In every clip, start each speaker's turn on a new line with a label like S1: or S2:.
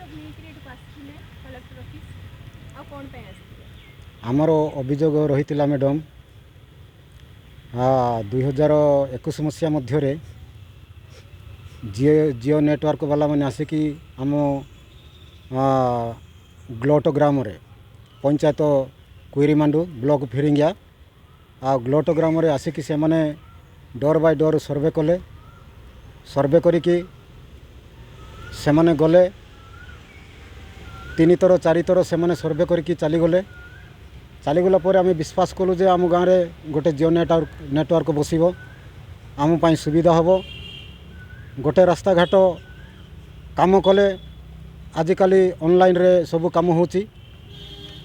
S1: ଅଭିଯୋଗ ନେଇକରି ଏଠୁକୁ ଆସିଥିଲେ କଲେକ୍ଟର ଅଫିସ୍, ଆଉ କ'ଣ ପାଇଁ ଆସିଥିଲେ?
S2: ଆମର ଅଭିଯୋଗ ରହିଥିଲା ମ୍ୟାଡ଼ାମ୍, 2021 ମସିହା ମଧ୍ୟରେ ଜିଓ ନେଟୱାର୍କ ବାଲାମାନେ ଆସିକି ଆମ ଗ୍ଲୋଟ ଗ୍ରାମରେ, ପଞ୍ଚାୟତ କୁଇରିମାଣ୍ଡୁ, ବ୍ଲକ ଫିରିଙ୍ଗିଆ, ଆଉ ଗ୍ଲୋଟ ଗ୍ରାମରେ ଆସିକି ସେମାନେ ଡୋର୍ ବାଇ ଡୋର୍ ସର୍ଭେ କଲେ। ସର୍ଭେ କରିକି ସେମାନେ ଗଲେ। ତିନିଥର ଚାରିଥର ସେମାନେ ସର୍ଭେ କରିକି ଚାଲିଗଲେ। ଚାଲିଗଲା ପରେ ଆମେ ବିଶ୍ୱାସ କଲୁ ଯେ ଆମ ଗାଁରେ ଗୋଟେ ଜିଓ ନେଟୱାର୍କ ବସିବ, ଆମ ପାଇଁ ସୁବିଧା ହେବ। ଗୋଟେ ରାସ୍ତାଘାଟ କାମ କଲେ, ଆଜିକାଲି ଅନଲାଇନ୍ରେ ସବୁ କାମ ହେଉଛି।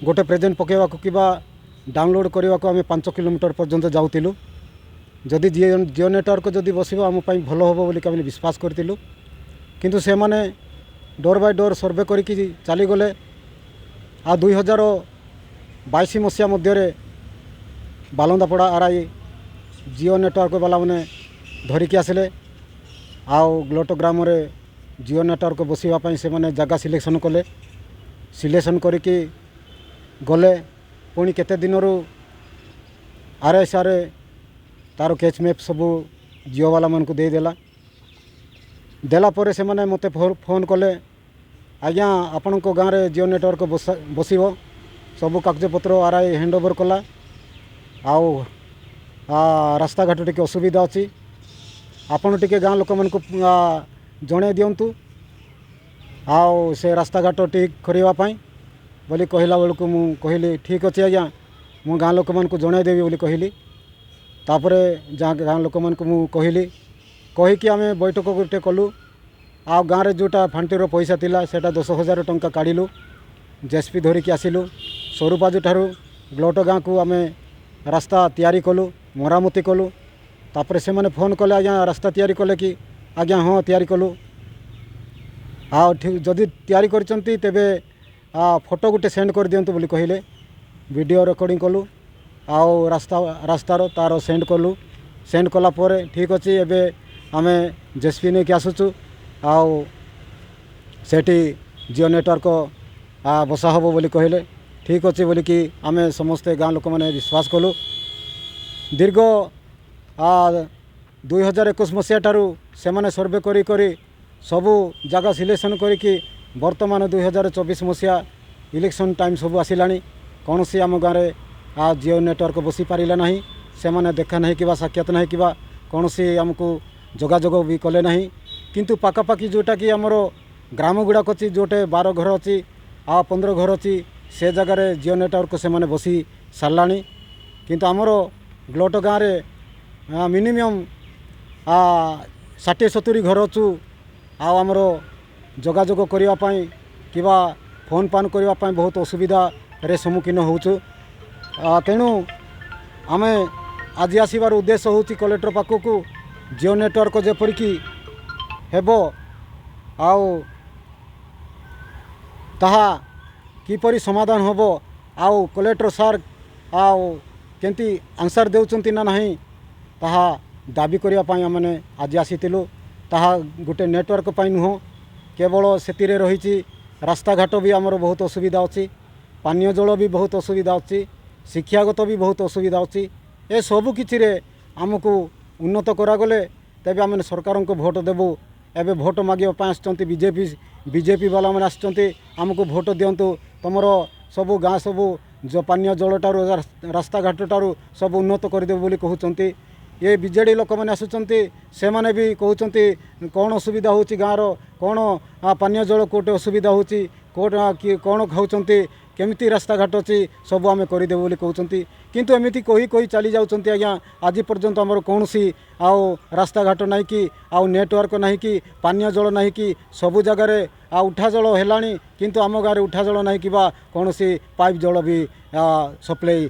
S2: ଗୋଟେ ପ୍ରେଜେଣ୍ଟ ପକାଇବାକୁ କିମ୍ବା ଡାଉନଲୋଡ଼୍ କରିବାକୁ ଆମେ 5 କିଲୋମିଟର ପର୍ଯ୍ୟନ୍ତ ଯାଉଥିଲୁ। ଯଦି ଜିଓ ନେଟୱାର୍କ ଯଦି ବସିବ, ଆମ ପାଇଁ ଭଲ ହେବ ବୋଲିକି ଆମେ ବିଶ୍ୱାସ କରିଥିଲୁ। କିନ୍ତୁ ସେମାନେ ଡୋର୍ ବାଇ ଡୋର୍ ସର୍ଭେ କରିକି ଚାଲିଗଲେ। ଆଉ 2022 ମସିହା ମଧ୍ୟରେ ବାଲନ୍ଦାପଡ଼ା ଆର୍ I Jio network ବାଲାମାନେ ଧରିକି ଆସିଲେ ଆଉ ଗ୍ଲୋଟ ଗ୍ରାମରେ ଜିଓ ନେଟୱାର୍କ ବସିବା ପାଇଁ ସେମାନେ ଜାଗା ସିଲେକ୍ସନ୍ କଲେ। ସିଲେକ୍ସନ୍ କରିକି ଗଲେ। ପୁଣି କେତେ ଦିନରୁ ଆର୍ I ସାରେ ତା'ର ସ୍କେଚ୍ ମ୍ୟାପ୍ ସବୁ ଜିଓ ବାଲାମାନଙ୍କୁ ଦେଇଦେଲା। ଦେଲା ପରେ ସେମାନେ ମୋତେ ଫୋନ୍ କଲେ, ଆଜ୍ଞା, ଆପଣଙ୍କ ଗାଁରେ ଜିଓ ନେଟୱାର୍କ ବସିବ, ସବୁ କାଗଜପତ୍ର ଆର୍ I hand over କଲା, ଆଉ ରାସ୍ତାଘାଟ ଟିକେ ଅସୁବିଧା ଅଛି, ଆପଣ ଟିକେ ଗାଁ ଲୋକମାନଙ୍କୁ ଜଣାଇ ଦିଅନ୍ତୁ ଆଉ ସେ ରାସ୍ତାଘାଟ ଠିକ୍ କରିବା ପାଇଁ ବୋଲି କହିଲା ବେଳକୁ ମୁଁ କହିଲି, ଠିକ୍ ଅଛି ଆଜ୍ଞା, ମୁଁ ଗାଁ ଲୋକମାନଙ୍କୁ ଜଣାଇଦେବି ବୋଲି କହିଲି। ତାପରେ ଯାହା ଗାଁ ଲୋକମାନଙ୍କୁ ମୁଁ କହିଲି, କହିକି ଆମେ ବୈଠକ ଗୋଟେ କଲୁ। ଆଉ ଗାଁରେ ଯେଉଁଟା ଫାଣ୍ଟିର ପଇସା ଥିଲା, ସେଇଟା 10,000 ଟଙ୍କା କାଢ଼ିଲୁ, ଜେସିବି ଧରିକି ଆସିଲୁ। ସରୁପାଜୁ ଠାରୁ ଗ୍ଲୋଟ ଗାଁକୁ ଆମେ ରାସ୍ତା ତିଆରି କଲୁ, ମରାମତି କଲୁ। ତାପରେ ସେମାନେ ଫୋନ୍ କଲେ, ଆଜ୍ଞା, ରାସ୍ତା ତିଆରି କଲେ କି? ଆଜ୍ଞା ହଁ, ତିଆରି କଲୁ। ଆଉ ଠିକ୍, ଯଦି ତିଆରି କରିଛନ୍ତି ତେବେ ଫଟୋ ଗୋଟେ ସେଣ୍ଡ କରିଦିଅନ୍ତୁ ବୋଲି କହିଲେ। ଭିଡ଼ିଓ ରେକର୍ଡ଼ିଂ କଲୁ ଆଉ ରାସ୍ତାର ତା'ର ସେଣ୍ଡ କଲୁ। ସେଣ୍ଡ କଲା ପରେ, ଠିକ୍ ଅଛି, ଏବେ ଆମେ ଜେସିବି ନେଇକି ଆସୁଛୁ ଆଉ ସେଠି ଜିଓ ନେଟୱାର୍କ ବସା ହେବ ବୋଲି କହିଲେ। ଠିକ୍ ଅଛି ବୋଲିକି ଆମେ ସମସ୍ତେ ଗାଁ ଲୋକମାନେ ବିଶ୍ୱାସ କଲୁ। ଦୀର୍ଘ 2021 ମସିହା ଠାରୁ ସେମାନେ ସର୍ଭେ କରି କରି ସବୁ ଜାଗା ସିଲେକ୍ସନ୍ କରିକି ବର୍ତ୍ତମାନ 2024 ମସିହା ଇଲେକ୍ସନ୍ ଟାଇମ୍ ସବୁ ଆସିଲାଣି, କୌଣସି ଆମ ଗାଁରେ ଜିଓ ନେଟୱାର୍କ ବସିପାରିଲା ନାହିଁ। ସେମାନେ ଦେଖା ନାହିଁ କିମ୍ବା ସାକ୍ଷାତ ନାହିଁ କିମ୍ବା କୌଣସି ଆମକୁ ଯୋଗାଯୋଗ ବି କଲେ ନାହିଁ। କିନ୍ତୁ ପାଖାପାଖି ଯେଉଁଟାକି ଆମର ଗ୍ରାମ ଗୁଡ଼ାକ ଅଛି, ଯେଉଁଟେ 12 ଘର ଅଛି ଆଉ 15 ଘର ଅଛି, ସେ ଜାଗାରେ ଜିଓ ନେଟୱାର୍କ ସେମାନେ ବସି ସାରିଲାଣି। କିନ୍ତୁ ଆମର ଗ୍ଲୋଟ ଗାଁରେ ମିନିମମ୍ 60-70 ଘର ଅଛୁ। ଆଉ ଆମର ଯୋଗାଯୋଗ କରିବା ପାଇଁ କିମ୍ବା ଫୋନ୍ ଫାନ୍ କରିବା ପାଇଁ ବହୁତ ଅସୁବିଧାରେ ସମ୍ମୁଖୀନ ହେଉଛୁ। ତେଣୁ ଆମେ ଆଜି ଆସିବାର ଉଦ୍ଦେଶ୍ୟ ହେଉଛି କଲେକ୍ଟର ପାଖକୁ ଜିଓ ନେଟୱାର୍କ ଯେପରିକି ହେବ ଆଉ ତାହା କିପରି ସମାଧାନ ହେବ ଆଉ କଲେକ୍ଟର ସାର୍ ଆଉ କେମିତି ଆନ୍ସର୍ ଦେଉଛନ୍ତି ନା ନାହିଁ, ତାହା ଦାବି କରିବା ପାଇଁ ଆମେମାନେ ଆଜି ଆସିଥିଲୁ। ତାହା ଗୋଟେ ନେଟୱାର୍କ ପାଇଁ ନୁହଁ କେବଳ, ସେଥିରେ ରହିଛି ରାସ୍ତାଘାଟ ବି ଆମର ବହୁତ ଅସୁବିଧା ଅଛି, ପାନୀୟ ଜଳ ବି ବହୁତ ଅସୁବିଧା ଅଛି, ଶିକ୍ଷାଗତ ବି ବହୁତ ଅସୁବିଧା ଅଛି। ଏସବୁ କିଛିରେ ଆମକୁ ଉନ୍ନତ କରାଗଲେ ତେବେ ଆମେ ସରକାରଙ୍କୁ ଭୋଟ ଦେବୁ। ଏବେ ଭୋଟ ମାଗିବା ପାଇଁ ଆସୁଛନ୍ତି ବିଜେପି। ବିଜେପି ବାଲାମାନେ ଆସୁଛନ୍ତି, ଆମକୁ ଭୋଟ ଦିଅନ୍ତୁ, ତୁମର ସବୁ ଗାଁ ସବୁ ପାନୀୟ ଜଳଠାରୁ ରାସ୍ତାଘାଟ ଠାରୁ ସବୁ ଉନ୍ନତ କରିଦେବୁ ବୋଲି କହୁଛନ୍ତି। ଏ ବିଜେଡ଼ି ଲୋକମାନେ ଆସୁଛନ୍ତି, ସେମାନେ ବି କହୁଛନ୍ତି କ'ଣ ଅସୁବିଧା ହେଉଛି ଗାଁର, କ'ଣ ପାନୀୟ ଜଳ କେଉଁଠି ଅସୁବିଧା ହେଉଛି, କେଉଁଠି କିଏ କ'ଣ ଖାଉଛନ୍ତି, କେମିତି ରାସ୍ତାଘାଟ ଅଛି, ସବୁ ଆମେ କରିଦେବୁ ବୋଲି କହୁଛନ୍ତି। କିନ୍ତୁ ଏମିତି କହି କହି ଚାଲି ଯାଉଛନ୍ତି ଆଜ୍ଞା। ଆଜି ପର୍ଯ୍ୟନ୍ତ ଆମର କୌଣସି ଆଉ ରାସ୍ତାଘାଟ ନାହିଁ କି ଆଉ ନେଟୱାର୍କ ନାହିଁ କି ପାନୀୟ ଜଳ ନାହିଁ କି ସବୁ ଜାଗାରେ ଆଉ ଉଠା ଜଳ ହେଲାଣି, କିନ୍ତୁ ଆମ ଗାଁରେ ଉଠା ଜଳ ନାହିଁ କିମ୍ବା କୌଣସି ପାଇପ୍ ଜଳ ବି ସପ୍ଲାଇ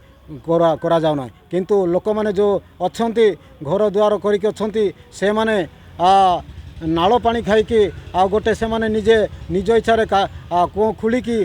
S2: କରାଯାଉନାହିଁ। କିନ୍ତୁ ଲୋକମାନେ ଯେଉଁ ଅଛନ୍ତି, ଘର ଦୁଆର କରିକି ଅଛନ୍ତି, ସେମାନେ ନାଳ ପାଣି ଖାଇକି ଆଉ ଗୋଟେ ସେମାନେ ନିଜେ ନିଜ ଇଚ୍ଛାରେ କୂଅ ଖୋଳିକି